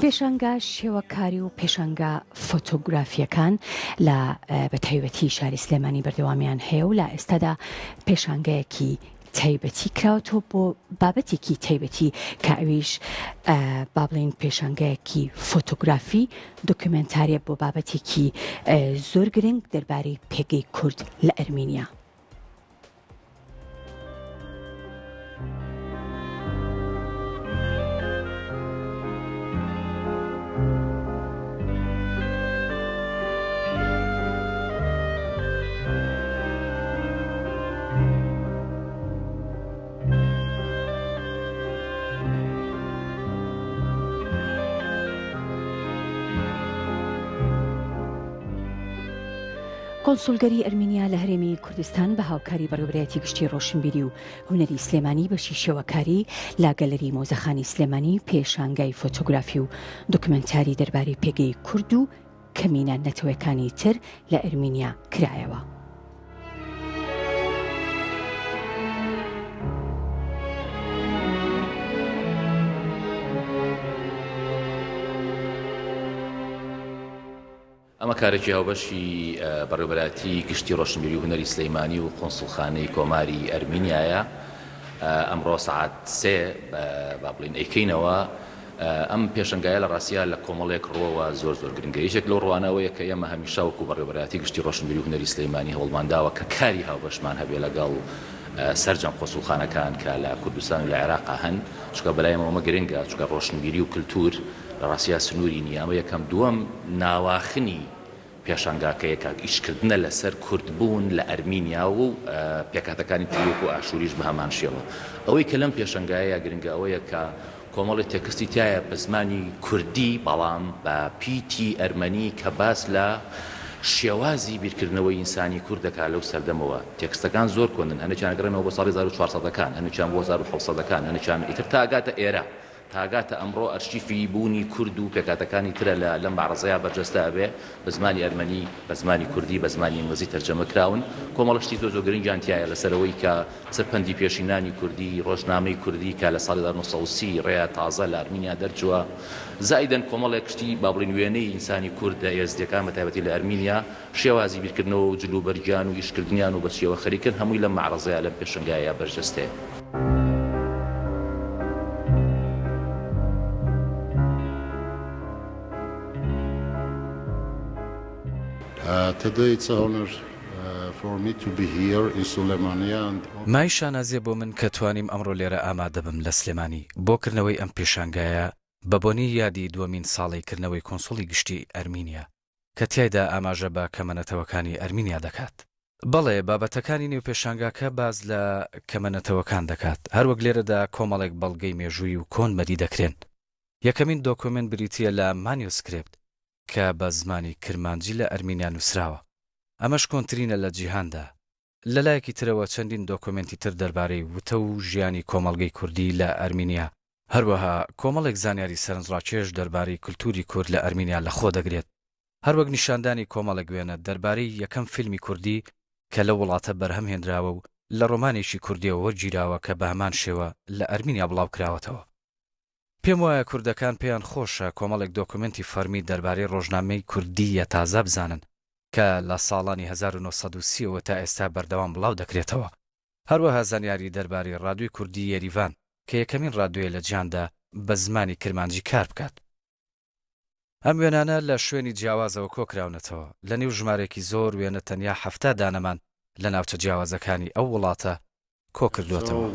پێشانگا شێوەکاری و پێشانگا فۆتۆگرافییەکان لە بە تایبەتی شاری سلێمانی بەردەوامیان هەیە و لە ئێستادا پێشانگایەکی تایبەتی کراوەتەوە بۆ بابەتێکی تایبەتی کە ئەویش با بڵێین پێشانگایەکی فۆتۆگرافی دۆکیومێنتاریە بۆ بابەتێکی زۆر گرنگ دەربارەی پێگەی کورد لە ئەرمینیا. کۆنسوڵگەری ئەرمینیا لە هەرێمی کوردستان بە هاوکاری بەڕێوەبەرایەتی گشتی ڕۆشنبیری و هونەری سلێمانی بەشی شێوەکاری لە گەلەری مۆزەخانی سلێمانی پێشانگای فۆتۆگرافی و دۆکیومێنتاری دەربارەی پێگەی کورد و کەمینە نەتەوەکانی تر لە ئەرمینیا کرایەوە. ئەمە کارێکی هاوبەشی بەڕێوەبەرایەتی گشتی ڕۆشنبیری و هونەری سلیمانی و قونسوڵخانەی کۆماری ئەرمینیایە. ئەمڕۆ سەعات سێ با بڵێین ئەیکەینەوە. ئەم پێشەنگایە لە ڕاستیا لە کۆمەڵێک ڕووەوە زۆر زۆر گرنگە. یەکێک لەو ڕووانە ئەوەیە کە ئێمە هەمیشە وەکوو بەڕێوەبەرایەتی گشتی ڕۆشنبیری و هونەری سلیمانی هەوڵمان داوە کە کاری هاوبەشمان هەبێ لەگەڵ سەرجەم قونسوڵخانەکان کە لە کوردستان و لە عێراقا هەن، چونکە بەلای ئێمەوە ئەمە گرنگە، چونکە ڕۆشنبیری و کلتوور لە ڕاستیا سنووری نییە، ئەمە یەکەم. دووەم، ناواخنی پێشانگاکەیە کە ئیشکردنە لەسەر کوردبوون لە ئەرمینیا و پێکهاتەکانی تری وەکو ئاشووریش بە هەمان شێوە. ئەوەی کە لەم پێشەنگایەیا گرنگە ئەوەیە کە کۆمەڵێ تێکستی تیایە بە زمانی کوردی بەڵام بە پیتی ئەرمەنی کە باس لە شێوازی بیرکردنەوەی ئینسانی کورد دەکا لەو سەردەمەوە. تێکستەکان زۆر کۆنن، هەنێکیان ئەگەڕێنەوە بۆ ساڵی 1400 ەکان، هەنێکیان بۆ 1700 ەکان، هەنێکیان ئیتر تا ئەگاتە ئێرە. تاگاتە ئەمڕۆ ئەرشیفی بوونی کورد و پێکهاتەکانی ترە لە لەم مەعرەزەیا بەرجەستە ئەبێ، بە زمانی ئەرمەنی، بە زمانی کوردی، بە زمانی ئینگلیزی تەرجەمە کراون. کۆمەڵە شتی زۆر زۆر گرنگیان تیایە لەسەر ئەوەی کە لەسەر پەندی پێشینانی کوردی، ڕۆژنامەی کوردی کە لە ساڵی 1930 ڕێیا تازە لە ئەرمینیا دەرچووە. زائیدەن کۆمەڵێک شتی با بڵێین وێنەی ئینسانی کورد لە ئێزدیەکان بە تایبەتی لە ئەرمینیا، شێوازی بیرکردنەوە و جل و بەرگیان و ئیشکردنیان و بە چیەوە خەریکن هەمووی لەم مەعرەزەیا لەم پێشەنگایەیا بەرجەستەیە. Today it's a honor for me to be here in Sulaymaniyah and. مایەی شانازیە بۆ من کە توانیم ئەمڕۆ لێرە ئامادەبم لە سلێمانی بۆ کردنەوەی ئەم پێشانگایە بە بۆنەی یادی دووەمین ساڵەی کردنەوەی کونسوڵی گشتی ئەرمینیا. کە تیایدا ئاماژە بە کەمەنەتەوەکانی ئەرمینیا دەکات. بەڵێ، بابەتەکانی نێو پێشانگاکە باس لە کەمەنەتەوەکان دەکات، هەروەک لێرەدا کۆمەڵێک بەڵگەی مێژوویی و کۆن بەدی دەکرێن. یەکەمین دۆکۆمێنت بریتییە لە مانیوسکرێپت کە بە زمانی کرمانجی لە ئەرمینیا نووسراوە. ئەمەش کۆنترینە لە جیهاندا. لە لایەکی ترەوە چەندین دۆکۆمێنتی تر دەربارەی وتە و ژیانی کۆمەڵگەی کوردی لە ئەرمینیا، هەروەها کۆمەڵێک زانیاری سەرنجڕاکێش دەربارەی کلتوری کورد لە ئەرمینیا لە خۆ دەگرێت، هەروەک نیشاندانی کۆمەڵێک وێنە دەربارەی یەکەم فیلمی کوردی کە لەو وڵاتە بەرهەم هێنراوە و لە ڕۆمانێکی کوردیەوە وەرگیراوە کە بەهەمان شێوە لە ئەرمینیا بڵاوکراوەتەوە. پێم وایە کوردەکان پێیان خۆشە کۆمەڵێک دۆکۆمێنتی فەرمی دەربارەی ڕۆژنامەی کوردییە تازە بزانن کە لە ساڵانی 1930 ەوە تا ئێستا بەردەوام بڵاو دەکرێتەوە. هەروەها زانیاری دەربارەی ڕادیۆی کوردی یەریڤان کە یەکەمین ڕادیۆیە لە جیهاندا بە زمانی کرمانجی کار بکات. ئەم وێنانە لە شوێنی جیاوازەوە کۆکراونەتەوە، لە نێو ژمارەیەکی زۆر وێنە تەنیا 70 دانەمان لە ناوچە جیاوازەکانی ئەو وڵاتە کۆکردووەتەوە.